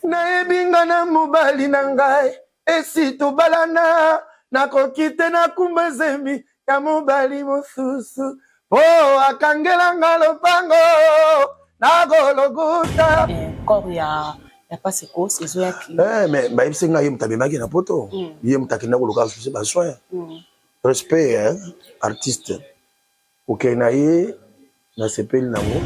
Nayebi nga na mobali na ngai esi tobalana, nakoki te nakumba zemi ya mobali mosusu po akangela nga lopango nakolokuta. Corps ya Pasekos ezoyaki. Mais bayebisi ngai ye moto amemaki na poto, ye moto akenda koluka basoin. Respect, hein, artiste okei na ye, nasepeli nango.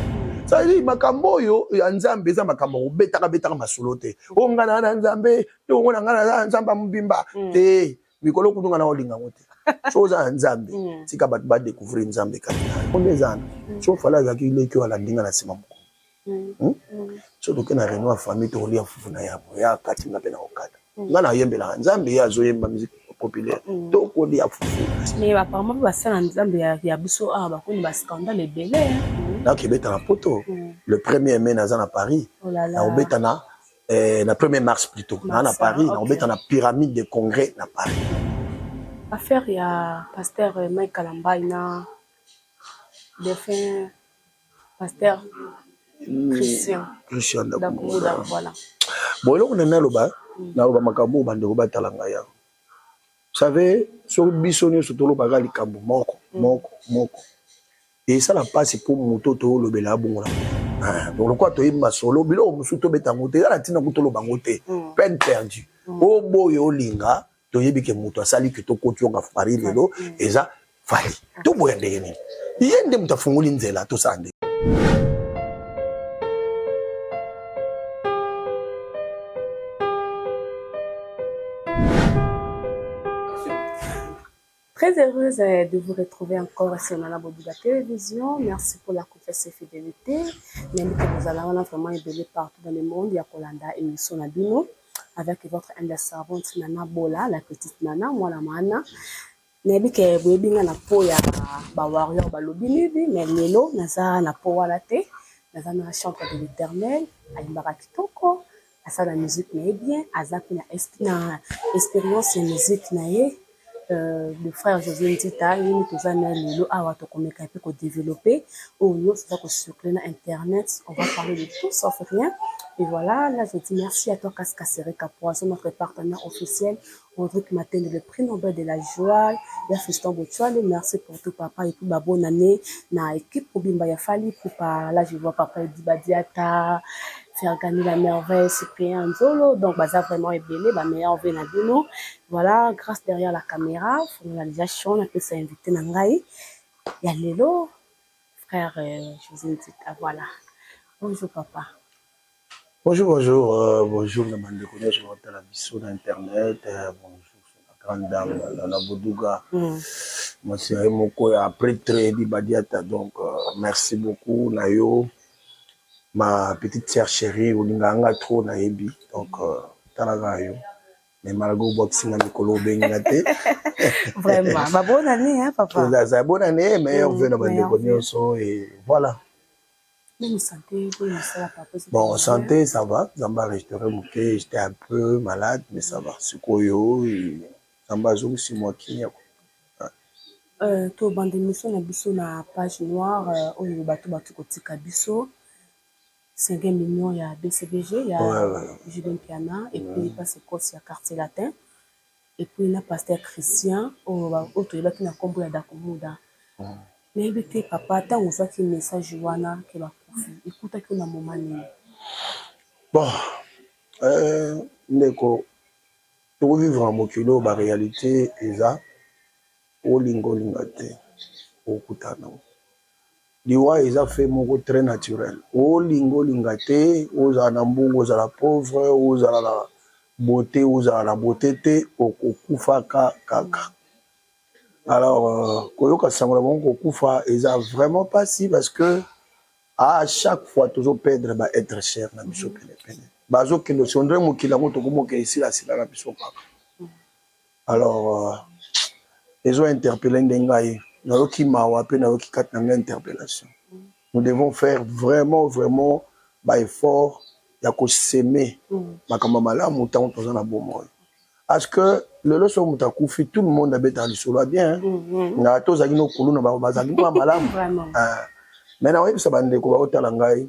Sali makambo oyo ya Nzambe eza makambo kobetaka betaka masolo te. O nga na na Nzambe te, ongo na nga na Nzambe ya mobimba te. Mikolo kutu nga na olinga yango te. So oza na Nzambe, tika bato badécouvrir Nzambe kati na yo. Nde eza wana so Fally azalaki leki oyo alandi nga na nsima mokolo. So toke na réunion ya famille, tokolia fufu na yabo ya kati, nga mpe na kokata. Nga nayembelaka Nzambe, ye azoyemba musique populaire, tokolia fufu. Mais apparemment mpe basala Nzambe ya biso awa bakomi bascandale ebele. Nakobeta na poto le 1er mai, naza na Paris. Oh là là. Nakobeta na 1er mars plutôt, naa na Paris, nakobeta na Pyramide de Congrès na Paris. Affaire ya pasteur Mike Kalambai na défunt pasteur Christian Christian Dakumuda, voilà. Bon, eloko na naloba makambo oyo, bandeko batala ngai yango. Vous savez, soki biso nyonso tolobaka likambo moko moko moko, esala mpasi mpo moto toolobela abongola. Donc lokola toyebi masolo, biloko mosusu tobeta yango te, eza na ntina ku toloba yango te, peine perdue. Oyo boye olinga, toyebi ke moto asali ke tokoti yoka Paris lelo eza Fally. Toboya ndenge nini? Ye nde moto afungoli nzela, tosala ndenge. Très heureuse de vous retrouver encore sur Nana Boduga Télévision. Merci pour la confiance et fidélité. Même que vous allez avoir vraiment ebele partout dans le monde, ya kolanda émission na bino avec votre humble servante Nana Bola, la petite Nana, moi la mana. Nayebi ke boyebi nga na po ya bawarrior balobi nini, mais lelo naza na po wana te. Naza na chantre de l'Éternel, ayembaka kitoko, asala musique na ye bien, aza mpe na expérience ya musique na ye, le frère José Nzita. Ye nde toza na lelo awa, tokomeka mpe kodévelopper oyo nyonso eza kocirculer na internet. On va parler de tout sauf rien. Et voilà, là je dis merci à toi Kaska Sereka Poison, notre partenaire officiel, Rodrigue Matende, le prix Nobel de la joie, ya Fiston Botuale, merci pour tout papa. Et puis bah, bonne année na équipe mobimba ya Fally Ipupa. Là je vois papa Edi Badiata, Fergani la merveille, Cyprien Nzolo, donc baza vraiment ebele, ba meilleur vœu na bino. Voilà, grâce derrière la caméra, réalisation, napesa invité na ngai ya lelo, frère José Nzita. Voilà. Bonjour papa. Bonjour, bonjour, bonjour na bandeko nyonso bakotala biso na internet. Bonjour la grande dame Nana Boduga, mwasi na ye moko ya prêtre Edi Badiata. Donc merci beaucoup na yo, ma petite sœur chérie, olingaka nga trop, nayebi. Donc talaka yo, mais malgré obwakisi nga mikolo, obengi nga te. Vraiment, bah, bonne année hein, papa. Eza bonne année, meilleur vœu na bandeko nyonso et voilà. Même santé, mosala papa? Bon, santé ça va, Nzambe a restauré moke. J'étais un peu malade, mais ça va sikoyo, Nzambe azongisi mwa kimia. Tobanda émission na biso na page noire oyo bato bati kotika biso, 5 millions ya BCBG ya JB Mpiana et puis Pasekos ya Quartier Latin et puis na pasteur Christian oyo toyebaki na nkombo ya Dakumuda. Nayebi te papa, ntango ozwaki message wana ke bakufi, ekutaki na moma nini? Bon, ndeko, tokovivre na mokili oyo, baréalité eza, olinga olinga te, okutana nango. Liwa eza fait moko très naturel. Olinga olinga te, ozala na mbongo, ozala pauvre, ozala na beauté, ozala na beauté te, okokufaka kaka. Alors koyoka sango na bango kokufa eza vraiment mpasi, parce que à chaque fois tozoperdre ba être cher na biso penepene, bazokende. Sondre mokili yango tokomoka esilasila na biso kaka. Alors ezo interpeller nde ngai, nayoki mawa mpe nayoki kati na ngai interpellation. Nous devons faire vraiment vraiment baeffort ya kosemer makambo malamu ntango toza na bomoi, parce que lelo soki moto akufi, tout le monde abetaka lisolo ya bien. Nga tozalaki nokulu na bango, bazalaki mwa malamu. Mais nakoyebisa bandeko baotala ngai.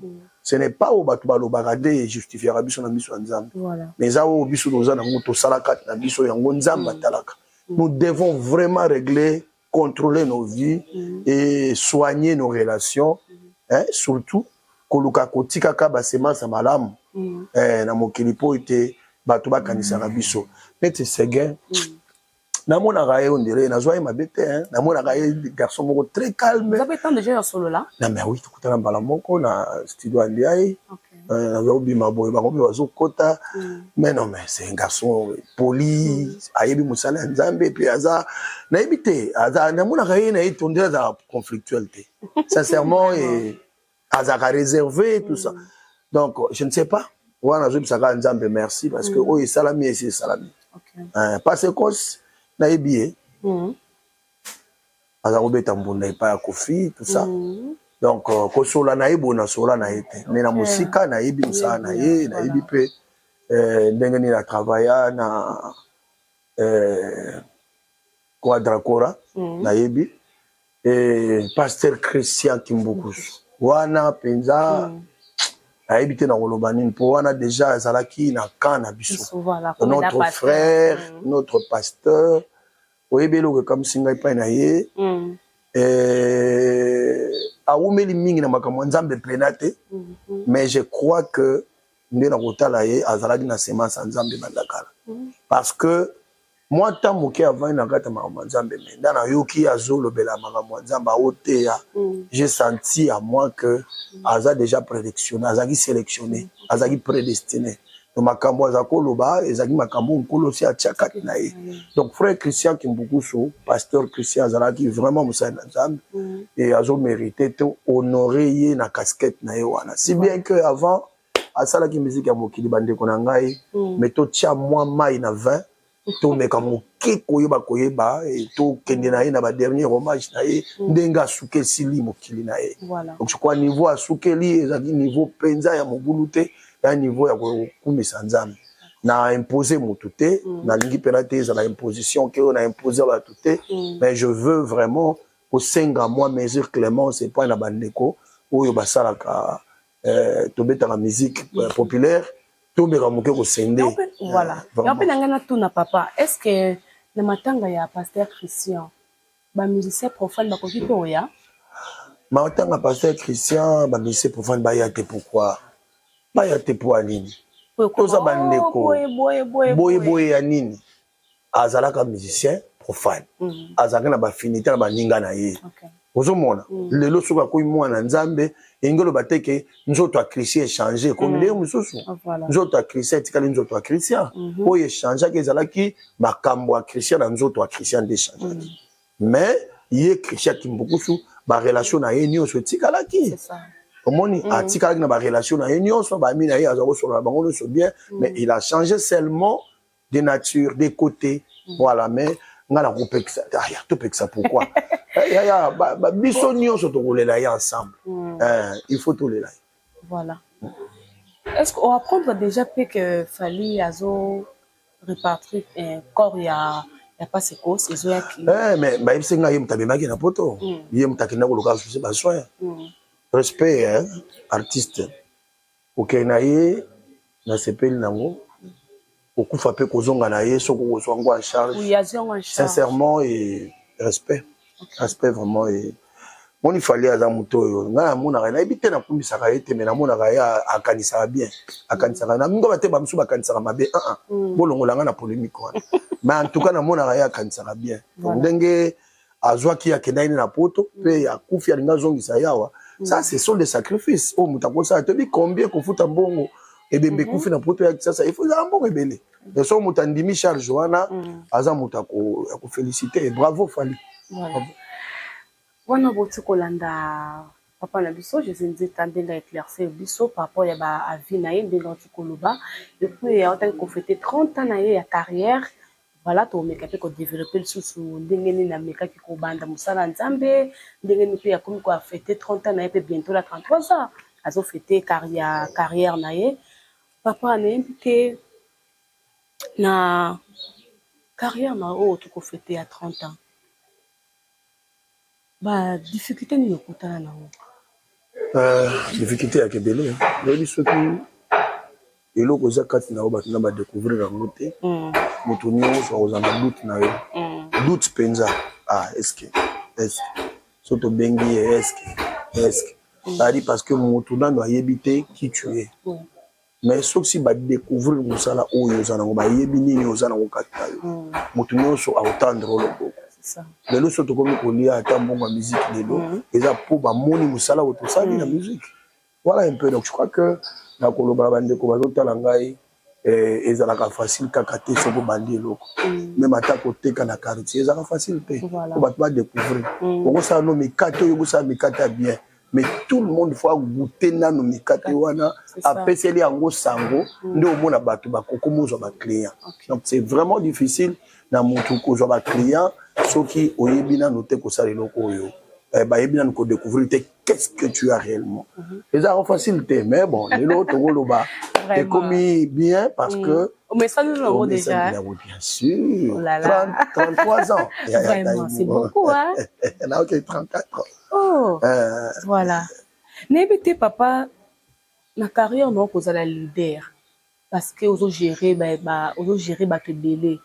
Ce n'est pas oyo bato balobaka nde ejustifiaka biso na miso ya Nzambe, mais eza oyo biso toza nango, tosala kati na biso, yango Nzambe atalaka. Nous devons vraiment régler, contrôler nos vies et soigner nos relations, hein, surtout koluka kotikaka basemence ya malamu na mokili, mpo ete bato bakanisaka biso. Neti Seguin, namonaka ye, on dirait nazwa ye mabe te, hein. Namonaka ye garçon moko très calme. Vous avez temps déjà ya solola? Na mais oui, tokutana mbala moko na studio Andiai. Naza kobima boye, bango mpe bazokota. Mais non, mais c'est un garçon poli, ayebi mosala ya Nzambe. Et puis aza, nayebi te, aza, namonaka ye na ye, on dirait azalaka conflictuel te, sincèrement, et azalaka réservé, tout ça. Donc je ne sais pas, wana nazobisaka Nzambe merci, parce que oyo esalami, esi esalami. Parce que nayebi ye, aza kobeta mbunda epai ya Kofi, tout ça. Donc kosola na ye boye, nasola na ye te, mais na mosika nayebi mosala na ye, nayebi mpe ndenge nini atravailla na Quadracora. Nayebi pasteur Christian Kimbukusu wana mpenza. Nayebi te na koloba nini, mpo wana déjà azalaki na camp na biso, notre frère, notre pasteur. Oyebi eloko ekamwisi ngai epai na ye? Awumeli mingi na makambo ya Nzambe mpena te, mais je crois que nde na kotala ye, azalaki na semence ya Nzambe banda kala, parce que mwa ntan moke avandi na kati ya makambo ya Nzambe, mais nda nayoki azolobela makambo ya Nzambe, aoteya, j'ai senti à moi que aza déjà prédictionné, azalaki sélectionné, azalaki prédestiné. Donc makambo aza koloba ezalaki makambo Nkolo si atia kati na ye. Donc frère Christian Kimbukusu, pasteur Christian, azalaki vraiment mosali na Nzambe et azomérite to honore ye na casquette na ye wana, si bien que avant asalaki musique ya mokili, bandeko na ngai, mais totia mwa mai na vin, tomeka moke koyeba tokende na ye na badernier hommage na ye, ndenge asuki, esili mokili na ye. Donc je crois niveau asukeli ezalaki niveau mpenza ya mobulu te, ya niveau ya kokumisa Nzambe. Na impose motu te, nalingi mpena te ezala imposition ke oyo na impose bato te, mais je veux vraiment kosenga mwa mesure clémence epai na bandeko oyo basalaka, tobetaka musique populaire, tomeka moke kosende. Voilà, yango mpe na ngai natuna papa: est ce que na matanga ya pasteur Christian, bamusicien profane bakoki mpe oya? Matanga pasteur Christian, bamusicien profane baya te. Pourquoi baya te? Po ya nini? Toza bandeko. Boyeboye ya nini? Azalaka musicien profane, azalaka na baaffinité na baninga na ye. Ozomona lelo soki akomi mwana Nzambe, elingi oloba te ke nzoto ya Christian echange, ekomi ndenge mosusu. Nzoto ya Christian etikali nzoto ya Christian. Oyo echangeaki ezalaki makambo ya Christian na nzoto ya Christian nde echangeaki, mais ye Christian Kimbukusu, barelation na ye nyonso etikalaki. Omoni, atikalaki na barelation na ye nyonso, bami na ye, aza kosolola bango nyonso bien, mais il a changé seulement de nature, de côté. Voilà. Mais nga na kopekisa, aya topekisa pourquoi? Yaya, biso nyonso tokolela ye ensemble. Il faut tolela ye. Voilà. Est ce que oapprendre déjà mpe que Fally azo répartir corps ya Pasekos ezoyaki? Mais bayebisi ngai ye moto amemaki na Poto, ye moto akenda koluka susi basoin. Respect, hein, artiste okei na ye, nasepeli nango, kokufa mpe kozonga na ye, soki okozwa yango en charge. Oui, azwi yango en charge. Sincèrement, et respect, respect vraiment. Et moni Fally aza moto oyo ngai namonaka, nayebi te, nakumbisaka ye te, mais namonaka ye akanisaka bien, akanisaka na mingo te. Bamosusu bakanisaka mabe, aa bolongola ngai na polémique wana, mais en tout cas namonaka ye akanisaka bien. Donc ndenge azwaki, akendaki na Poto mpe akufi, alingi azongisa ye awa, ça ce sont des sacrifices oyo moto akosala. Toyebi combien kofuta mbongo ebembe ekufi na Poto ya Kisasa, il faut ezala mbongo ebele. So moto andimi charge wana, aza moto ya kofélicité. Bravo Fally. Voilà. Wana boti kolanda papa na biso Jésus Nzeta, ndenge aéclaircir biso par rapport ya baavis na ye, ndenge auti koloba. Et puis aotaki kofêter 30 ans na ye ya carrière. Voilà, tomeka mpe kodévelopper lisusu ndenge nini amekaki kobanda mosala ya Nzambe, ndenge nini mpe akomi koafêter 30 ans na ye, mpe bientôt la 33 ans azofêter carrière na ye. Papa, nayebi te, na carrière na oyo tokofêter ya 30 ans, badifficulté nini okutana nango? Difficulté yaka ebele. Oyebi, soki eloko eza kati na yo, bato na badécouvrir yango te, moto nyonso akozala na doute na yo, doute mpenza. Ah, est-ce que so tobengi ye, est-ce que c'est-à-dire parce que moto nano ayebi te qui tu es. Mais soki badécouvrir mosala oyo oza nango, bayebi nini oza nango kati na yo, moto nyonso akotendre loboko. Lelo so tokomi kolia ata mbongo ya musique lelo, eza mpo bamoni mosala oyo tosali na musique. Voilà un peu. Donc je crois que nakoloba na bandeko bazotala ngai, ezalaka facile kaka te. Soki obandi eloko, même ata koteka na quartier, ezalaka facile te po bato badécouvrir. Okosala no mikate oyo, okosala mikate ya bien, mais tout le monde faut agoûter nano mikate wana, apeseli yango sango, nde omona bato bakokoma ozwa baclient. Donc c'est vraiment difficile na motu kozwa baclient soki oyebi nano te kosala eloko oyo, bayebi nano kodécouvrir te qu'est-ce que tu as réellement. Ezalaka facile te, mais bon, lelo tokoloba ekomi bien parce que Mais ça nous l'avons déjà. Bien sûr. Oh là là. 30, 33 ans. Vraiment, c'est beaucoup, hein? Là, ok, 34 ans. Oh, voilà. Nayebi te, papa, na carrière na kozala leader, parce que ozogérer ozogérer bato ebele,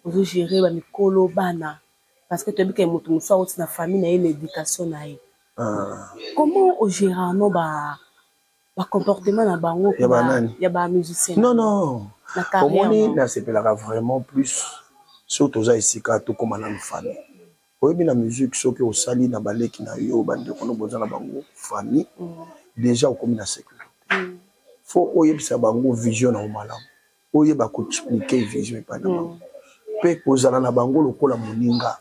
ozogérer bamikolo, bana, parce que toyebi ke moto mosusu awuti na famille na ye, na éducation na ye. Comment ogéra no ba bacomportement na bango? Ya banani? Ya bamusicien. Non, na carrière. Omoni, nasepelaka vraiment plus soki toza esika tokóma nanu famille. Oyebi, na musique, soki osali na baleki na yo, bandeko no, boza na bango famille, déjà okomi na sécurité. Faut oyebisa bango vision na yo malamu, oyeba koexpliquer vision epai na bango mpe kozala na bango lokola moninga.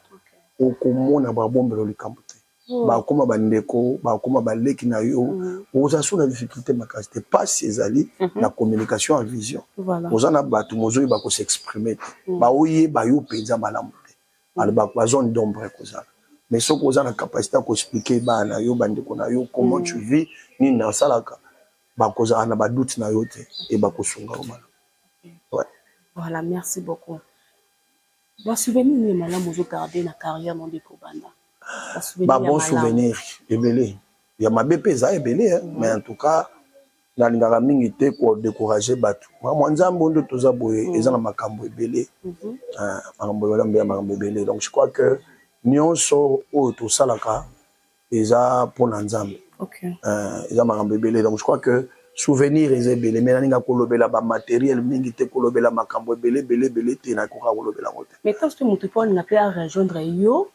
Okomona babombelo likambo te, bakóma bandeko, bakóma baleki na yo, oza so na difficulté makasi te. Pasi ezali na communication ya vision. Oza na bato mozoyeba kos'exprimer te, baoyeba yo mpenza malamu te, alors bazone d'ombre ekozala. Mais soki oza na capacité ya koexpliquer bana na yo, bandeko na yo, comment tu vis, nini nasalaka, bakozala na badoute na yo te e bakosunga yo malamu, ouais. Voilà, merci beaucoup. Basouvenir nini malamu ozogarde na carrière no nde kobanda? Babon souvenir ebele, ya mabe mpe eza ebele, mais en tout cas nalingaka mingi te kodécourage bato. Makambo ya Nzambe nde toza boye, eza na makambo ebele, makambo ebele ya makambo ebele. Donc je crois que nyonso oyo tosalaka eza mpona Nzambe, eza makambo ebele. Donc je crois que souvenir eza ebele, mais nalinga kolobela bamatériel mingi te, kolobela makambo ebele ebele ebele te, nakoka kolobela yango te. Mais tant soki moto mpo alinga mpe arejoindre yo,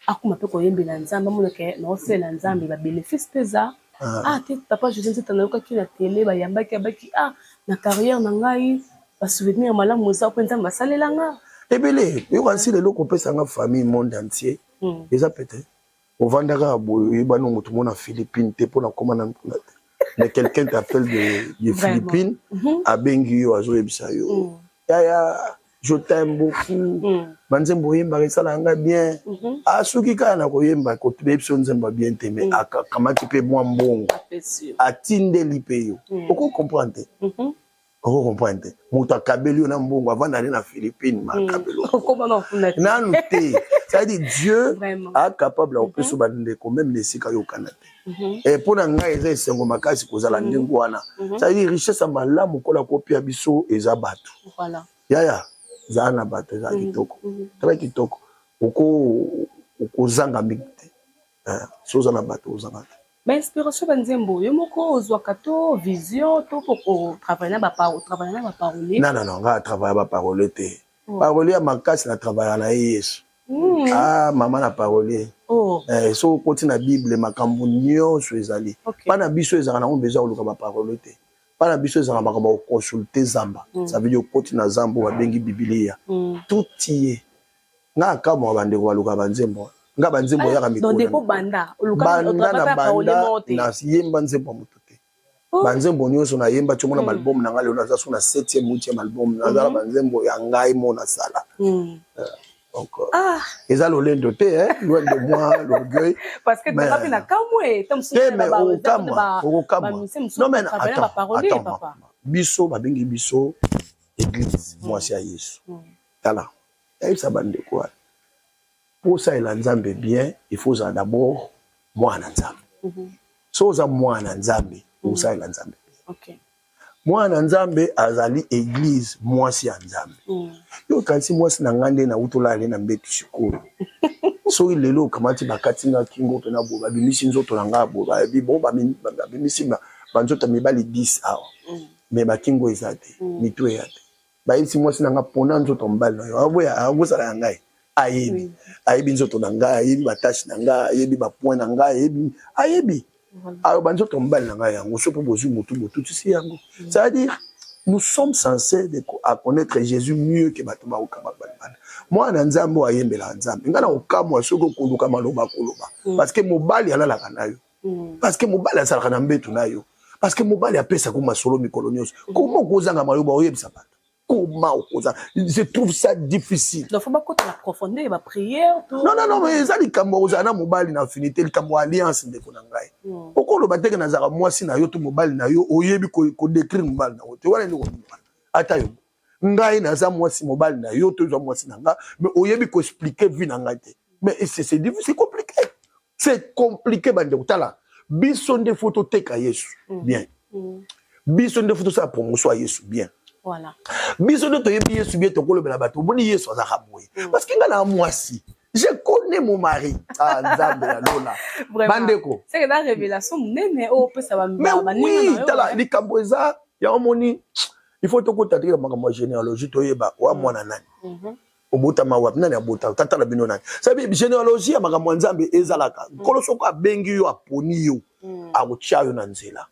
akoma mpe koyembela Nzambe, amonake naosalela Nzambe, babénéfice mpe eza. Ah te, papa José Nzita, nayokaki na tele bayambaki, abaki: ah, na carrière na ngai basouvenir malamu eza mpe Nzambe asalelanga. Ebele. Yoka, nsi lelo kopesanga famille monde entier eza pete. Ovandaka boye, oyebani moto mona Philippine te, mpona koma na kuna te, mais quelqu'un t'appelle de Philippines, abengi yo, azoyebisa yo: yaya, je t'aime beaucoup, banzembo oyembaka esalaka nga bien. Asuki kaka na koyemba, koyebi biso nzembo ya bien te, mais akamati mpe mwa mbongo, atindeli mpe yo. Okocomprendre te, okocomprendre te. Moto akabeli yo na mbongo, avanda nde na Philippine, ma akabeli nanu te. C'est-à-dire Dieu acapable ya kopesa bandeko même na esika yokana te. Mpo na ngai eza esengo makasi kozala ndenge wana. C'est-à-dire richesse ya malamu kola kopia biso eza bato. Yaya, zala na bato, eza kitoko, très kitoko. Okozanga mingi te so oza na bato, ozanga te. Bainspiration, banzembo, yo moko ozwaka to vision to otravaille na baparolier? Non, non, non, ngai atravaille baparolier te. Parolier ya makasi na travailla na ye, Yesu. Ah, mama na parolier. So okoti na Bible, makambo nyonso ezali. Mpa na biso ezalaka nango besoin koluka baparolier te. Mpa na biso ezalaka makambo ya koconsulte zamba. Ça veut dire okoti na zamba oyo babengi Bibilia, tout ye. Nga akamwaka bandeko baluka banzembo. Nga banzembo oyaka mikolo banda na banda, nayemba nzembo ya moto te. Banzembo nyonso nayemba ti omona baalbum na ngai lelo, naza so na 7e, 8e album, naza na banzembo ya ngai mo nasala. Donc eza lolendo te, loin de moi l'orgueil. Parce que mais na kamwe. Te, mais okokamwa, okokamwa. Non, mais attends, attends, biso babengi biso église mwasi ya Yesu. Tala, yayebisa bandeko wana, mpo osalela Nzambe bien, il faut ozala d'abord mwana Nzambe. So oza mwana Nzambe, okosalela Nzambe. Mwana Nzambe azali église, mwasi ya Nzambe. Yo okanisi mwasi na ngai nde nauti olala nde na mbeto sikoyo? Soki lelo okamati, bakati nga kingo mpe na boye, babimisi nzoto na ngai boye, bayebi bon, babimisi banzoto ya mibali 10 awa, mais bakingo eza te, mitu eya te. Bayebisi mwasi na ngai: "Mpona nzoto ya mobali na yo." Aboya, akosala ya ngai. Ayebi, ayebi nzoto na ngai, ayebi bataches na ngai, ayebi bapoints na ngai, ayebi, ayebi. Aloba: "Nzoto ya mobali na ngai yango." So mpo bozwi motu, botutisi yango. C'est-à-dire, nous sommes censés à connaître Jésus mieux que bato baokama balibanda. Mwana Nzambe oyo ayembelaka Nzambe, ngai na kokamwa soki okoluka maloba koloba, parce que mobali alalaka na yo, parce que mobali azalaka na mbeto na yo, parce que mobali apesaka masolo mikolo nyonso. Koma okozanga maloba oyebisa bato? Koma okoza? Je trouve ça difficile. Donc faut bakota na profondeur ya baprière to? Non, non, non, mais eza likambo kozala na mobali na affinité, likambo ya alliance. Ndeko na ngai, okoloba teke nazalaka mwasi na yo to mobali na yo, oyebi kodécrire mobali na yo te. Wana ndeko ata yo, ngai naza mwasi mobali na yo to eza mwasi na nga, mais oyebi koexpliquer vie na ngai te. Mais c'est difficile, c'est compliqué, c'est compliqué. Bandeko, tala, biso nde faut toteka Yesu bien. Biso nde faut tosala promotion ya Yesu bien. Biso nde toyebi Yesu bien, tokolobela bato: "Omoni, Yesu azalaka boye." Parce que ngai na mwasi, je connais mon mari. Ah, Nzambe ya lola! Bandeko, c'est que révélation monene oyo opesa. Mais oui, tala, likambo eza yango. Moni, il faut tokota teke makambo ya généalogie, toyeba wa mwana nani, obotama wapi, nani abota tata na bino nani. Sabi généalogie ya makambo ya Nzambe ezalaka. Nkolo soko abengi yo, aponi yo, akotia yo na nzela.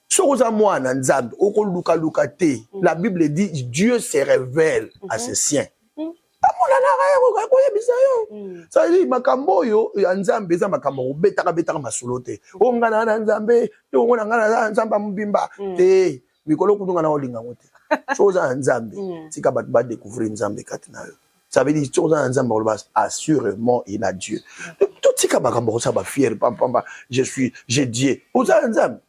Soki oza mwana Nzambe, okolukaluka te. La Bible dit: "Dieu se révèle à ses siens." Amonanaka, koyebisa yo. C'est-à-dire, makambo oyo ya Nzambe eza makambo kobetaka betaka masolo te. O nga na Nzambe, ongo na nga na Nzambe ya mobimba te. Mikolo kutu nga na olinga yango te. Soki oza na Nzambe, tika bato badécouvrir Nzambe kati na yo. Ça veut dire, soki oza na Nzambe, oloba: "Assurément, il a Dieu." Totika makambo kosala bafier pampamba: "Je suis, j'ai Dieu." Oza na Nzambe,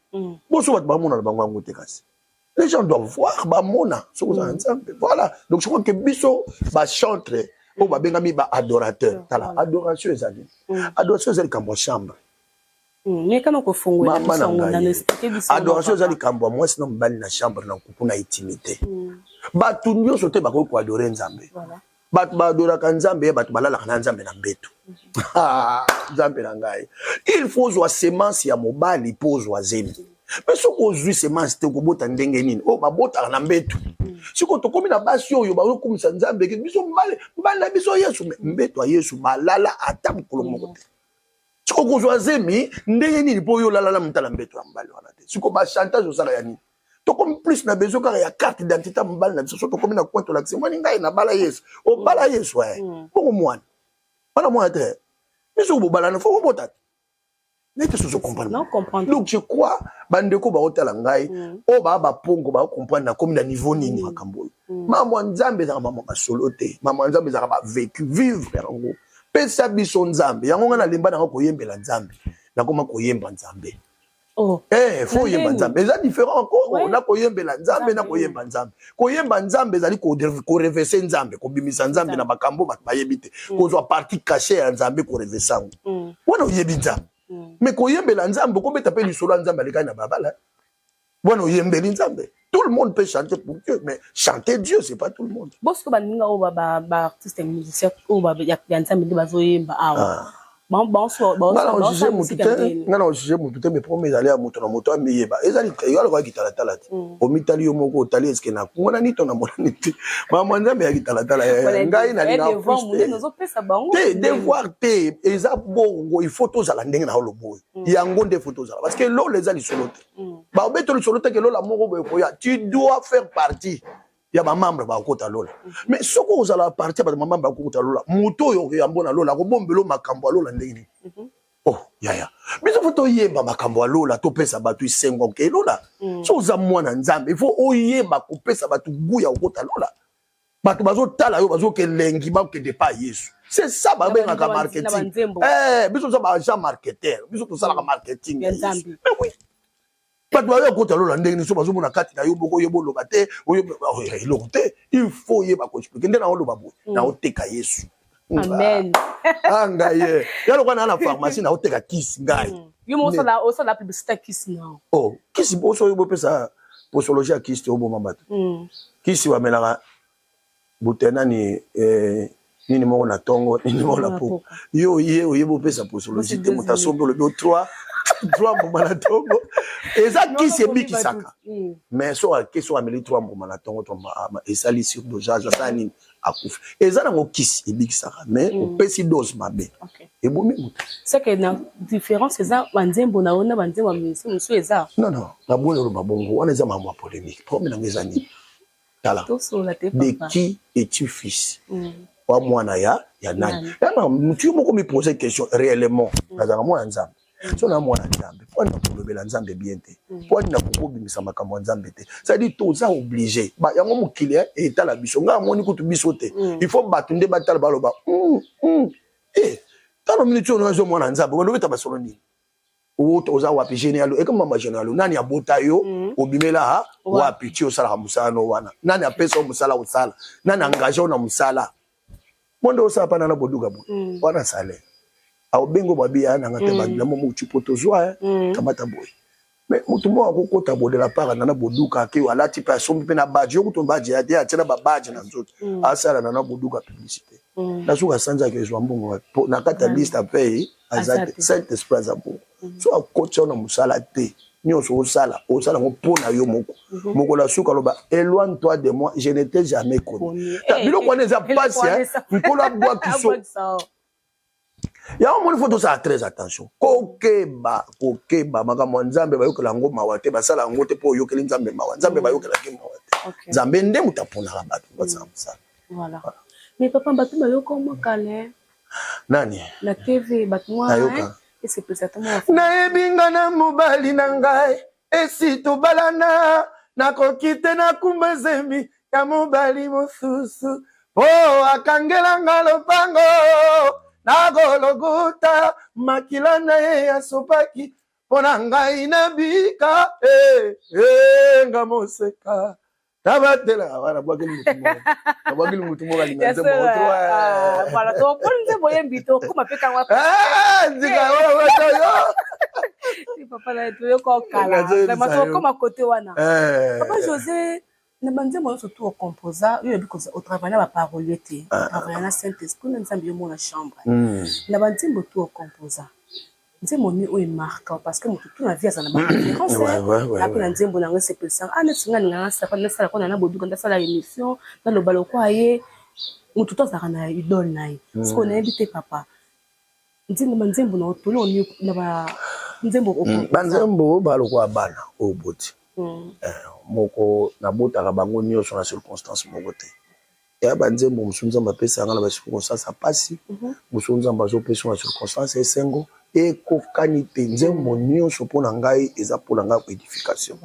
boso bato bamona na bango yango te. Kasi les gens doivent voir, bamona soki oza na Nzambe. Voilà. Donc je crois que biso bachantre oyo babengami baadorateur, tala, adoration ezali, adoration eza likambo ya chambre. Mama na ngai, adoration eza likambo ya mwasi na mobali na chambre, na nkuku, na intimité. Bato nyonso te bakoki koadorer Nzambe. Bato baadoraka Nzambe, ye bato balalaka na Nzambe na mbeto. Nzambe na ngai, il faut ozwa semence ya mobali mpo ozwa zemi. Mpe soki ozwi semence te, okobota ndenge nini? Oyo babotaka na mbeto. Sikoyo tokomi na basi oyo bazokumisa Nzambe: "Biso mobali, mobali na biso Yesu." Mbeto ya Yesu balala ata mokolo moko te. Sikoyo kozwa zemi ndenge nini mpo oyo olala na motala mbeto ya mobali wana te? Sikoyo bachantage osala ya nini? Tokomi plus na besoin kaka ya carte d'identité ya mobali na biso. So tokomi na coin, tolakisi: "Moni, ngai nabala Yesu." Obala Yesu e bongo mwana wana, mwana te. Biso bobalana, faut kobota te. Nete sozo comprendre. Donc je crois, bandeko baotala ngai, oyo baa bapongo, baocomprendre nakomi na niveau nini. Makambo oyo, mama Nzambe ezalaka mama basolo te. Mama Nzambe ezalaka bavécu, vivre yango. Pesa biso Nzambe yango. Ngai nalemba nanga koyembela Nzambe, nakoma koyemba Nzambe. Faut oyemba Nzambe, eza différent encore na koyembela Nzambe. Na koyemba Nzambe, koyemba Nzambe ezali korévéler Nzambe, kobimisa Nzambe na makambo bato bayebi te, kozwa partie cachée ya Nzambe, korévéler yango. Wana oyebi Nzambe. Mais koyembela Nzambe, okobeta mpe lisolo ya Nzambe alekani na babala, wana oyembeli Nzambe. Tout le monde peut chanter pour Dieu, mais chanter Dieu, c'est pas tout le monde. Bosiko baninga oyo baartiste musicien oyo ya Nzambe nde bazoyemba awa? Nga na ojuge motu te, mais problème ezali ya moto na moto amiyeba. Ezali yo alokoka kitalatala te. Omitali yo moko, otali eske namonani to namonani te. Makambo ya Nzambe ya kitalatala, ngai nalinga te, devoir te. Eza bongo, il faut tozala ndenge na oloba oyo. Yango nde faut tozala, parce que lola eza lisolo te. Baobeta lisolo te ke lola moko boye koya. Tu dois faire partie ya bamembre bakokota lola. Mais soki ozala partie ya bato bamembre bakokota lola, moto oyo okoyambo na lola akobombela makambo ya lola ndenge nini? Oh yaya, biso faut toyeba makambo ya lola, topesa bato esengo oke lola. So oza mwana Nzambe, il faut oyeba kopesa bato goût ya kokota lola. Bato bazotala yo, bazoke elengi, bakende pa Yesu. C'est ça babengaka marketing. Biso toza baagent marketeur, biso tosalaka marketing ya Yesu. Mais oui, bato bayo kota lola ndenge nini so bazomona kati na yo moko oyeba oloba te, eloko te? Il faut oyeba koexpliquer nde na oloba boye: naoteka Yesu. Amen. Ah, ngai ye ya lokwa naa na pharmacie, naoteka kisi ngai. Yo moko osala osala publicité ya kisi na yo. Oh, kisi boso oyo bopesa posologie ya kisi te, oboma bato. Kisi bamelaka bute nani nini moko na tongo, nini moko na poko. Yo oye oyebi opesa posologie te, moto asombi, olobi o 3 3 mbuma na tongo. Eza kisi ebikisaka. Mais so ake so ameli 3 mbuma na tongo to esali surdosage, asala nini, akufi. Eza nango kisi ebikisaka, mais opesi dose mabe, ebomi moto. C'est que na différence eza banzembo na yo na banzembo ya musicien mosusu eza? Non, naboyi oloba bongo. Wana eza makambo ya polémique. Problème nango eza nini? Tala, Tosola te. de Papa. qui es-tu fils? Wa mwana ya nani? Yama mutu yo moko mi pose question réellement: nazalaka mwana Nzambe? So na mwana Nzambe, mpo na kolobela Nzambe bien te, mpo na kokobimisa makambo ya Nzambe te? C'est-à-dire toza obligé yango mokili etala biso. Ngai amoni kutu biso te. Il faut bato nde batala, baloba: tala miniti oyo azo mwana Nzambe, balobeta basolo nini? Oza wapi? Généalo ekoma mama généalo, nani abota yo? Obimela wapi ti osalaka mosala no wana? Nani apesa yo mosala osala? Nani engage yo na mosala mo nde osala mpa nana boduka boye? Wana salaire aobengo babi ya nanga te, banamo motu po tozwa kamata boye. Mais motu moko akokota bodela para nana boduka, ake alati mpe asombi mpe na badge, yo kutu badge ya te, atie na babadge na nzoto, asala nana boduka publicité. Nasuka asanzaka ezwa mbongo wapi? Na kati ya liste ape aza te. Saint Esprit aza bongo. So akoti yo na mosala te, nyonso osala, osala yango mpo na yo moko. Mokolo ya suka aloba: "Éloigne toi de moi, je ne t'ai jamais connu." Biloko wana eza mpasi. Nkolo abwakiso yango. Moni, faut tosala très attention, kokeba, kokeba. Makambo ya Nzambe, bayokela yango mawa te. Basala yango te mpo oyokeli Nzambe mawa. Nzambe bayokelaki mawa te. Nzambe nde moto aponaka bato basala mosala. Voilà. Mais papa, bato bayoka mwa kala. Nani? Na TV, bato mwa Nayoka. Esepelisa te mwa. Nayebi nga na mobali na ngai esi tobalana, nakoki te nakumba zemi ya mobali mosusu mpo akangelanga lopango nakolokuta makila na ye asopaki mpo na ngai nabika. Nga moseka nabatela wana, nabwakeli mutu moko, nabwakeli mutu moko alinga nzembo. Voilà, tokoli nzembo oyembi, tokóma mpe kango. Nzika wana yo. Papa na toyoka okala vraiment, tokóma kote wana. Papa José, na banzembo nyonso tu ocomposa, yo oyebi otravaille na baparolier te, otravaille na Saint Esprit na Nzambe yo mona chambre. Na banzembo tu ocomposa, nzembo nini oyo emarqua? Parce que moto tu na vie aza na baréférence. Ape na nzembo nango esepelisanga, ah, neti nga ninganga nasala kona na boduka, ndasala émission, naloba lokwa ye. Moto to azalaka na idole na ye. Sikoyo nayebi te, papa, nzembo, banzembo na otoli oni na banzembo? Banzembo balokwa bana oyo boti moko, nabotaka bango nyonso na circonstance moko te. Ya banzembo mosusu Nzambe apesaka na bacirconstance ya pasi, mosusu Nzambe azopesa na circonstance ya esengo. Ekokani te. Nzembo nyonso mpo na ngai eza mpo na ngai koédification.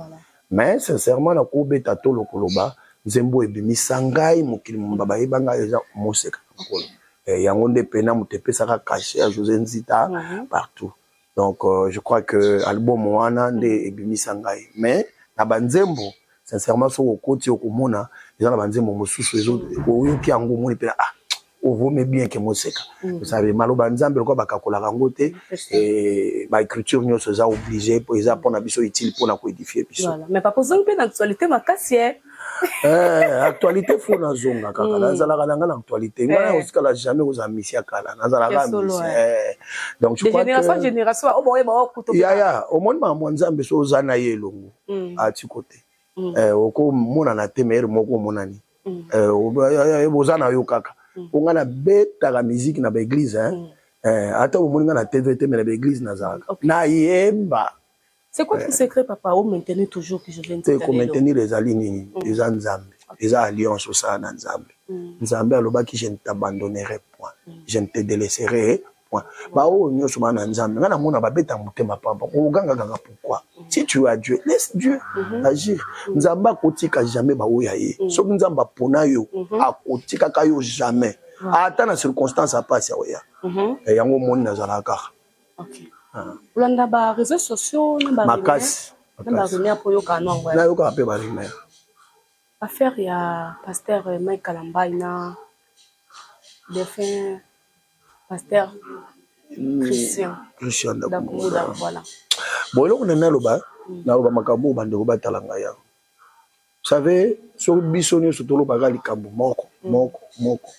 Mais sincèrement, nakobeta tolo koloba nzembo ebimisa ngai mokili momba bayeba ngai eza Moseka na Nkolo. Yango nde pena moto epesaka cachet ya José Nzita partout. Donc je crois que album wana nde ebimisa ngai. Mais na banzembo, sincèrement, soki okoti, okomona eza na banzembo mosusu oyoki yango, omoni mpe: "Ah, ovome bien ke Moseka." Osabe maloba Nzambe lokola bakakolaka yango te. Baécriture nyonso eza obligé, eza mpona biso utile, mpona koédifie biso. Mais papa, ozongi mpe na actualité makasi e. Actualité, faut nazonga kaka. Nazalaka na nga na actualité. Ngai nakotikala jamais kozala misi ya kala, nazalaka misi. Donc je crois que génération oyo boyeba okuto. Yaya, omoni makambo ya Nzambe, so oza na ye elongo, atiko te. Okomonana te, mayere moko omonani oza na yo kaka. Po ngai nabetaka musique na baéglise. Ata omoni ngai na TV te, mais na baéglise nazalaka, nayemba. C'est quoi ton secret, papa, o maintenir toujours que je viens? Te, komaintenir ezali nini? Eza Nzambe, eza alliance osala na Nzambe. Nzambe alobaki: "Je ne t'abandonnerai point, je ne te délaisserai point." Baoyo nyonso baa na Nzambe, ngai namona babeta motema pamba, ogangaganga pourquoi? Si tu as Dieu, laisse Dieu agir. Nzambe akotika jamais baoyo ya ye. Soki Nzambe apona yo, akotikaka yo jamais, ata na circonstance apasi aoya. Yango omoni nazalaka kaka. Olanda ba réseaux sociaux na Makasi. Na barumeur mpo oyokaka nango? Nayokaka mpe barumeur. Affaire ya pasteur Mike Kalambai na défunt pasteur. Christian. Christian Dakumuda, voilà. Bon, eloko na naloba, naloba makambo oyo, bandeko batala ngai yango. Vous savez, soki biso nyonso tolobaka likambo moko moko moko,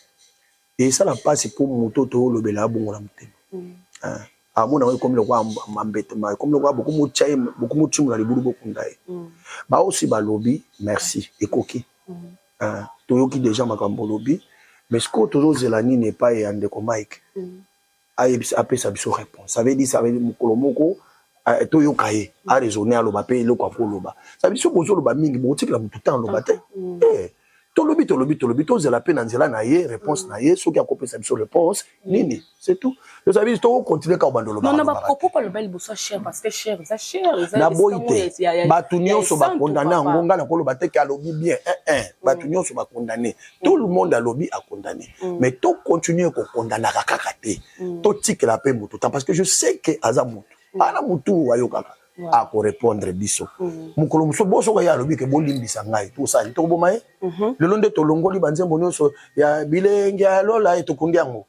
esala mpasi mpo moto toolobela abongola motema. Amona yango ekomi lokola mambetema, ekomi lokola bokomotya ye, bokomotimola libulu, bokunda ye. Baosi balobi merci, ekoki. Toyoki déjà makambo olobi, mais sikoyo tozozela nini epai ya ndeko Mike? Ayebisa, apesa biso réponse. Ça veut dire mokolo moko toyoka ye araisonne, aloba mpe eloko akoloba. Ça veut dire soki bozoloba mingi, bokotikela motu ntan aloba te. Tolobi, tolobi, tolobi, tozela mpe na nzela na ye réponse na ye. Soki akopesa biso réponse nini, c'est tout. Ça veut dire tokocontinue kaka bando. Non, na bapropos aloba liboso ya cher, parce que cher eza cher. Naboyi te, bato nyonso bakondane yango. Ngai nakoloba te ke alobi bien. Bato nyonso bakondane, tout le monde alobi, akondane, mais tocontinue kokondanaka kaka te. Totikela mpe motu temps, parce que je sais que aza motu, ana motu ayokaka, akorépondre biso mokolo mosusu. Bo soki ye alobi ke bolimbisa ngai, tosali, tokoboma ye. Lelo nde tolongoli banzembo nyonso ya bilenge ya lola ye, tokundi yango.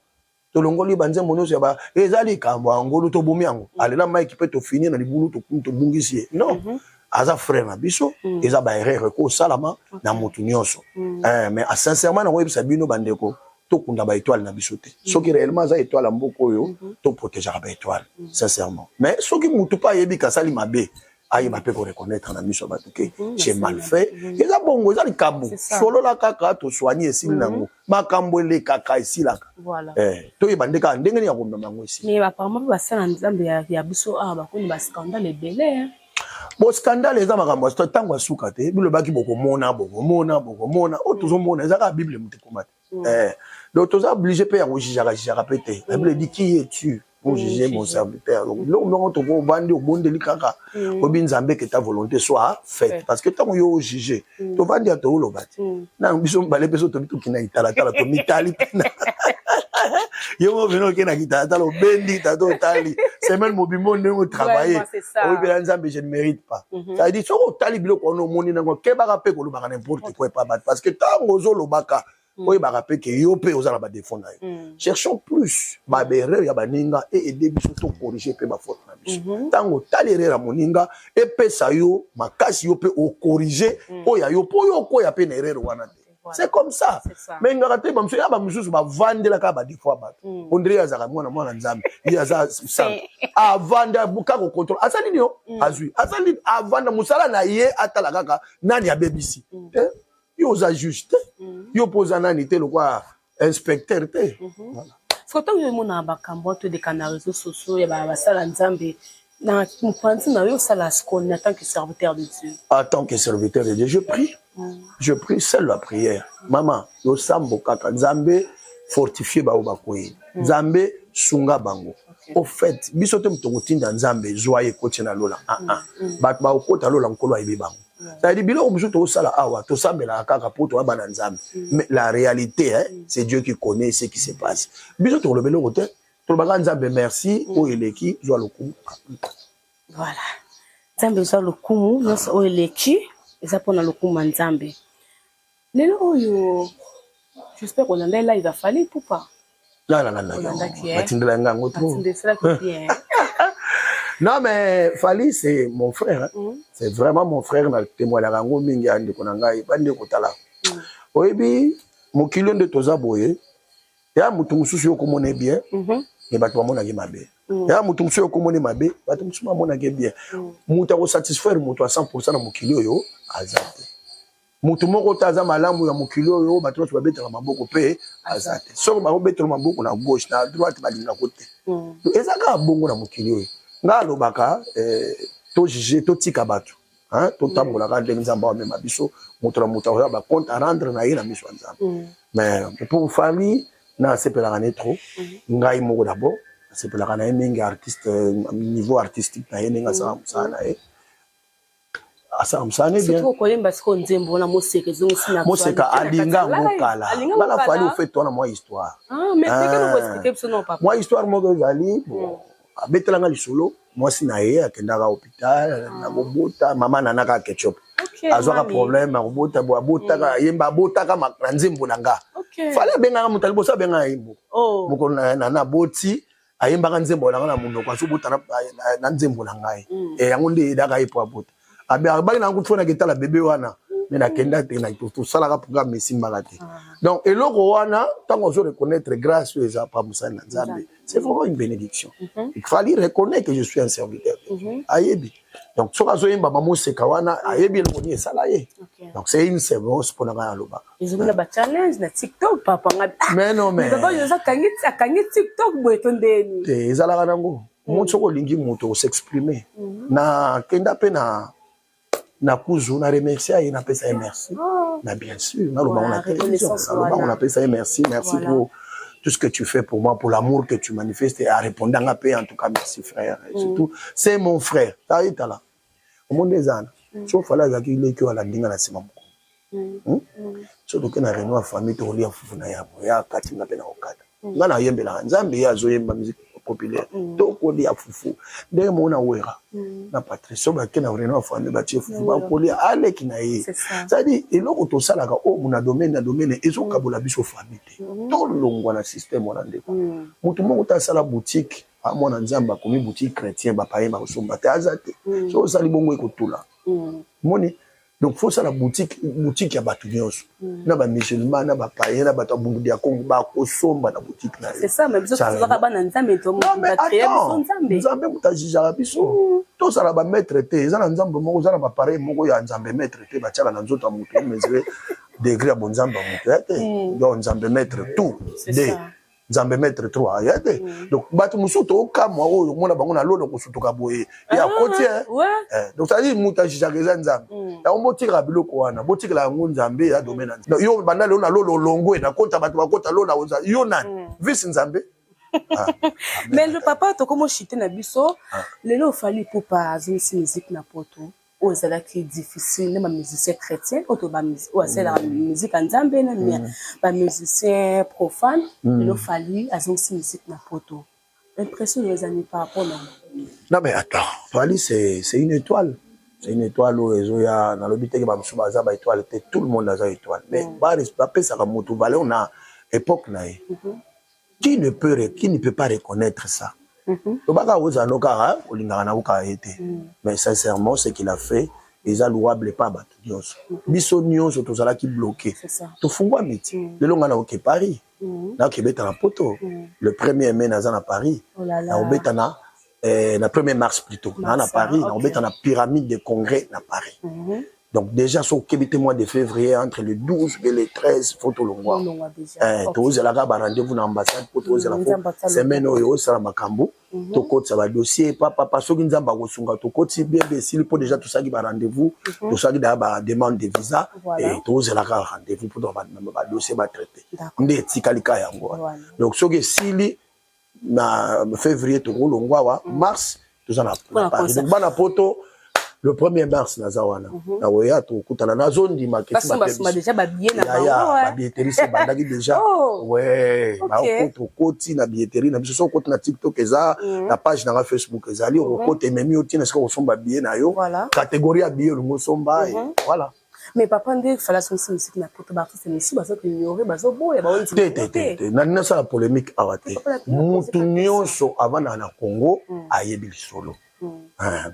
Tolongoli banzembo nyonso ya ba eza likambo ya ngolu, tobomi yango. Alela Mike mpe tofini na libulu, tobungisi ye. Non, aza frère na biso. Eza baerreur ekosalama na motu nyonso, mais sincèrement nakoyebisa bino bandeko, tokunda baétoile na biso te. Soki réellement aza étoile ya mboka oyo, toprotégeaka baétoile sincèrement. Mais soki motu mpe ayebi kasali mabe, ayeba mpe koreconnaître na miso ya bato ke j'ai mal fait. Eza bongo, eza likambo solola kaka, toswani, esili nango. Makambo elekaka, esilaka. Toyeba nde kaka ndenge nini ya komema yango esili. Mais apparemment mpe basala Nzambe ya biso awa bakoni bascandale ebele. Bo scandale eza makambo ya ntango ya suka te. Bilobaki bokomona, bokomona, bokomona. Oyo tozomona eza kaka Bible, moto ekoma te. Donc toza obligé mpe ya kojugeaka jugeaka mpe te. La Bible dit: "Qui es-tu pour juger mon serviteur?" Donc biloko ndongo toko obandi, obondeli kaka, oyebi Nzambe, que ta volonté soit faite, parce que ntango yo ojuge, tovandi ya tooloba te na biso mibale mpe so tobi tokina kitalatala, tomitali mpena yo mo pena okenda kitalatala, obendi tata, otali semaine mobimbo ndenge otravaille, oyebela Nzambe: "Je ne mérite pas." Ça veut dire soki otali biloko wana, omoni nango, kebaka mpe kolobaka n'importe quoi epa bato, parce que ntango ozolobaka, oyebaka mpe ke yo mpe oza na badéfaut na yo. Cherchons plus baerreur ya baninga e aide biso tocorrige mpe bafaute na biso. Ntango otali erreur ya moninga, epesa yo makasi, yo mpe ocorrige oyo ya yo, mpo oyo okoya mpe na erreur wana te. C'est comme ça. Mais ngaka te, bamosusu ya bamosusu bavandelaka badéfaut ya bato. Ondire azalaka mwana mwana Nzambe, ye aza centre, avanda kaka kocontrôle, asali nini yo azwi, asali nini, avanda mosala na ye, atala kaka nani abebisi. Yo oza juge te, yo mpo oza nani te, lokwa inspecteur te. Soki ntango yo omonaka makambo to eleka na réseau sociaux ya basala Nzambe, na mopanzi na yo, osala sikoyo en tant que serviteur de Dieu? En tant que serviteur de Dieu, je prie. Je prie seule la prière, mama. Losambo kaka, Nzambe fortifie bao bakoyeli, Nzambe sunga bango. Au fait, biso te moto kotinda Nzambe zwa ye ekoti na lola. Ah, ah. Bato bakokota lola, Nkolo ayebi bango. C'est-à-dire biloko mosusu tokosala awa, tosambelaka kaka mpo toya bana Nzambe, mais la réalité, hein, c'est Dieu qui connaît ce qui se passe. Biso tokoloba eloko te, tolobaka Nzambe merci, oyo eleki zwa lokumu. Voilà, Nzambe ozwa lokumu. Nyonso oyo eleki eza mpona lokumu ya Nzambe. Lelo oyo, j'espère olanda live afali Ipupa. Nalandaki, batindela yango trop. Non, mais Fally, c'est mon frère, hein. C'est vraiment mon frère, na témoignaka yango mingi ya ndeko na ngai. Bandeko, tala, oyebi mokili nde toza boye. Ya motu mosusu yo okomona bien, mais bato bamonaki mabe. Ya motu mosusu yo okomoni mabe, bato mosusu bamonaki bien. Moto akosatisfaire moto a 100 na mokili oyo aza te. Motu moko te aza malamu ya mokili oyo bato nyonso babetaka maboko mpe aza te. Soki bakobetela maboko na gauche, na droite, balingako te. Eza kaka bongo na mokili oyo. Ngai alobaka tojuge, totika bato, totambolaka ndenge Nzambe amema biso. Moto na moto akoya bacompte à rendre na ye na miso ya Nzambe. Mais pour Fally, nasepelaka ne trop. Ngai moko d'abord nasepelaka na ye mingi, artiste, niveau artistique na ye, ndenge asala mosala na ye, asala mosala ne bien. Koyemba sikoyo nzembo wana Moseka ezongisi na Moseka alinga yango kala. Ngala Fally, ofait wana mwa histoire. Mwa histoire moko ezali bon, abetelanga lisolo. Mwasi na ye akendaka hôpital na kobota, mama nanaka Ketchup azwaka problème akobota bo, abotaka, yemba, abotaka na nzembo na nga. Fally abengaka moto aliboso, abengaka ye moko mokolo nana aboti. Ayembaka nzembo na ngai na monoko, azobota na nzembo na ngai. E yango nde eyedaka ye po abota. Abaki na kutu fo naketala bebe wana, me nakenda te, tosalaka programme, esimbaka te. Donc eloko wana, ntango ozo reconnaître grâce oyo eza pa mosali na Nzambe, c'est vraiment une bénédiction. Il fallait reconnaître que je suis un serviteur de Dieu. Ayebi. Donc soki azoyemba mamoseka wana, ayebi eloko nini esala ye. Donc c'est une sévence mpo na ngai alobaka. Ezongi na bachallenge na TikTok, papa nga. Mais non, mais papa oza akangi TikTok boye to ndeni? Te, ezalaka nango. Moto soki olingi moto os'exprime, na kenda mpe na kuzu na remercier ye, napesa ye merci. Na bien sûr, nalobango na télévision, nalobango, napesa ye merci, merci pour tout ce que tu fais pour moi, pour l'amour que tu manifestes. Et à répondre à paix, en tout cas, merci frère. Et surtout, c'est mon frère. Taïtala. Au monde des ânes. So fallait azaki leki oyo alandi nga na nsima moko. So toke na réunion ya famille, tokolia fufu na yabo ya kati, nga mpe na kokata. Nga nayembelaka Nzambe, ye azoyemba musique populaire. Tokolia fufu ndenge moko na Wera na Patrice. So bake na réunion ya famille, batie fufu, bakolia, aleki na ye. C'est-à-dire eloko tosalaka oyo na domaine ezokabola biso famille te. Tolongwa na système wana, ndeko. Motu moko te asala boutique, mwana Nzambe akomi boutique chrétien, bapaye bakosomba te, aza te. So osali bongo, ekotula moni. Donc faut osala boutique, boutique ya bato nyonso, na bamusulman, na bapayen, na bato ya Bundu ya Kongo, bakosomba na boutique na ye. Nzambe moto ajugeaka biso, tozala bamaître te. Eza na Nzambe moko, eza na bapareil moko ya Nzambe maître te batiaka na nzoto ya moto, mesure degré ya bonzambe ya moto ya te. Donc Nzambe maître tout de Nzambe maître 3 aya te. Donc bato mosusu tokamwa oyo omona bango na lolo kosutuka boye, ye akoti. Donc c'est-à-dire moto ajugeaka eza Nzambe. Yango botikaka biloko wana, botikela yango Nzambe ya domaine na yo. Banda lelo na lolo olongwe na kota, bato bakota lola, yo nani vice Nzambe? Mais le papa, tokomo chite na biso lelo. Fally Ipupa azongisi musique na Poto oyo ezalaki difficile na bamusicien chrétien oyo oyo asalelaka musique ya Nzambe, na bamusicien profane. Lelo Fally azongisi musique na Poto, impression oyo ezali par rapport na? Non mais attends, Fally, c'est une étoile, c'est une étoile oyo ezoya. Nalobi teke bamosusu baza baétoile te, tout le monde aza étoile, mais bapesaka motu valeur na époque na ye. Qui ne peut pas reconnaître ça? Tobaka ozala no kaka olingaka na okaka ye te, mais sincèrement, ce qu'il a fait eza louable pa bato nyonso. Biso nyonso tozalaki bloqué, tofungwami ti lelo. Ngai naoke Paris, naoke beta na Poto le 1er mai. Naza na Paris, naobeta na 1er mars plutôt, naa na Paris, naobeta na Pyramide de Congrès na Paris. Donc déjà so okebi te, mois de février, entre le 12 et le 13, faut tolongwa. Tozelaka barendez-vous na ambassade mpo tozela fo semaine oyo osala makambo, tokotisa badossier papapa. Soki Nzambe akosunga, tokoti bien bien, esili mpo déjà tosalaki barendez-vous, tosalaki daya bademande de visa, tozelaka rendez-vous mpo badossier batraité nde etikali ka yango wana. Donc soki esili na février, tokolongwa awa, mars toza na Paris. Donc bana Poto, le 1er mars naza wana, nakoya tokutana, nazondima. Babilletterie se ebandaki déjà. Ouais, tokoti na billetterie na biso. So okoti na TikTok, eza na page nanga Facebook, ezali okokota, ememi yo ntina esika kosomba billet na yo, catégorie ya billet olingi osomba, voilà. Mais papa, nde Fally asongisi musique na Poto, baartiste misusu bazoignore, bazoboya. Te te te te, nani nasala polémique awa te. Mutu nyonso avandaka na Congo ayebi lisolo.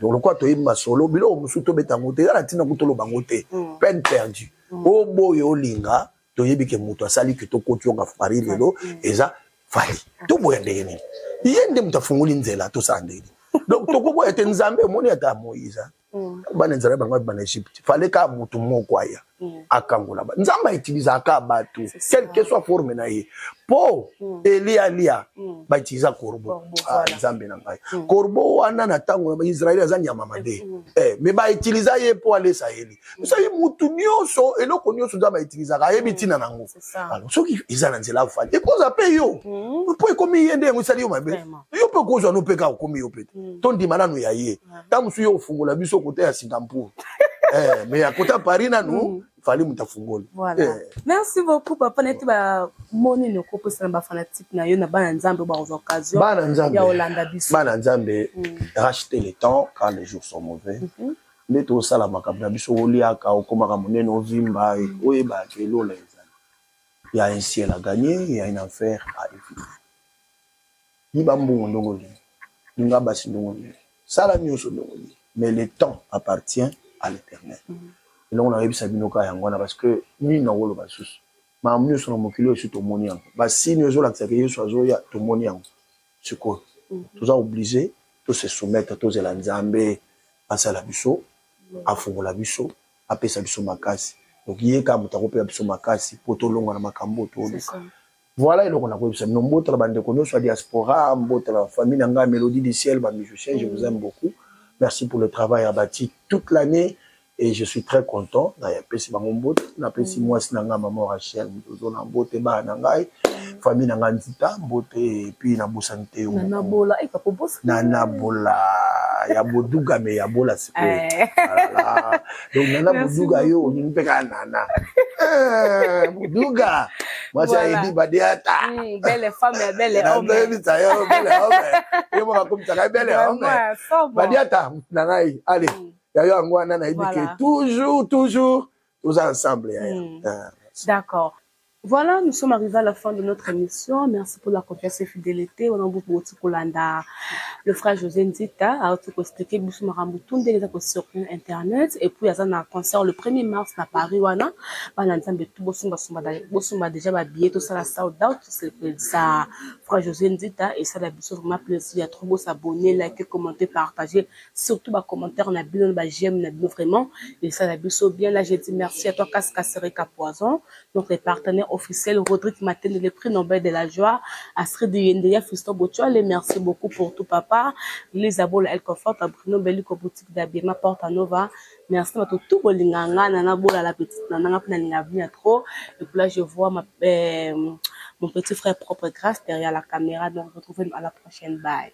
Donc lokola toyebi masolo, biloko mosusu tobeta yango te, eza na ntina ku toloba yango te, peine perdue. Oboyo olinga, toyebi ke moto asali ke tokoti yonga Paris lelo eza Fally. Toboya ndenge nini? Ye nde moto afungoli nzela, tosala ndenge nini? Donc tokoboya te. Nzambe omoni ata Moïse, bana nzala bango bana Egypte, fallait kaka motu moko aya akangola ba. Nzambe autilisaka bato quelle que soit forme na ye, mpo Eli alia, bautiliza corbeau. Nzambe na ngai, corbeau wana na ntango na Israele aza nyama mabe, mais bautiliza ye mpo alesa Eli. Soki mutu nyonso, eloko nyonso Nzambe autilisaka, ayebi ntina nango. Alors soki eza na nzela Fally, ekozwa mpe yo mpo ekomi ye nde yango esali yo mabe, yo mpe okozwa no mpe kaka okomi yo mpe te. Tondima nanu ya ye. Ntango mosusu yo ofungola biso kote ya Singapour, mais ya kota Paris nanu Fally moto afungoli. Voilà. Merci beaucoup papa. Neti bamoni nokopesa na bafanatike na yo, na bana Nzambe bakozwa occasion bana Nzambe ya kolanda biso. Bana Nzambe, rachetez le temps car les jours sont mauvais. Nde tosala makambo na biso, oliaka, okomaka monene, ovimba, oyebaka elola ezali. Il y a un ciel à gagner, il y a un enfer à éviter. Yiba mbongo ndenge olingi, linga basi ndenge olingi, sala nyonso ndenge olingi, mais le temps appartient à l'Eternel. Eloko nayebisa bino kaka yango wana, parce que nini nakoloba lisusu? Makambo nyonso na mokili oyo esi tomoni yango, basigne ezolakisa ke Yesu azoya, tomoni yango. Sikoyo toza obligé to se soumettre, tozela Nzambe asala biso, afungola biso, apesa biso makasi. Donc ye kaka moto akopesa biso makasi mpo tolongwa na makambo oyo toluka. Voilà eloko nakoyebisa bino. Mbotala bandeko nyonso ya diaspora, mbotala famille na ngai, Mélodie du Ciel, bamusicien, je vous aime beaucoup. Merci pour le travail abattu toute l'année et je suis très content. Napesi bango mbote, napesi mwasi na ngai, mama Rachel motozo na mbote, bana na ngai, famille na ngai Nzita mbote, et puis nabosani te yo. Nana Bola, eh, papa boss. Nana Bola ya Boduga, me ya Bola sikoyo. Voilà. Donc Nana Boduga, yo olingi mpe kaka Nana Boduga, mwasi ayebi badiata. Belle femme ya belle homme. Nazoyebisa yo, belle homme, yo moko akomisaka belle homme. Badiata na ngai, allez, yayo yango wana. Nayebi ke toujours, toujours toza ensemble, yaya. D'accord. Voilà, nous sommes arrivés à la fin de notre émission. Merci pour la confiance et fidélité. On a beaucoup kolanda le frère José Nzita a expliqué biso makambo tout ndenge eza sur internet, et puis aza na concert le 1er mars na Paris wana. Bana Nzambe tout, bosomba somba, bosomba déjà ba billet, tosala sold out. C'est ça, frère José Nzita, et ça la biso vraiment plaisir ya trop. Bo s'abonner, liker, commenter, partager, surtout ba commentaire na bino, ba j'aime na bino, vraiment et ça la biso bien. Là, j'ai dit merci à toi Kaska Sereka Poison, notre partenaire officiel Rodrigue Matende, le prix Nobel de la joie, Astrid Yendeya, Fiston Botuale, merci beaucoup pour tout papa, Lisa Bola El Confort, Bruno Beliko Boutique d'Abima Porta Nova, merci à tout bolinganga, Nana Bola la petite Nana Pnalinga bien trop. Et puis là, je vois mon petit frère propre Grâce derrière la caméra. Donc, retrouvez-nous à la prochaine. Bye.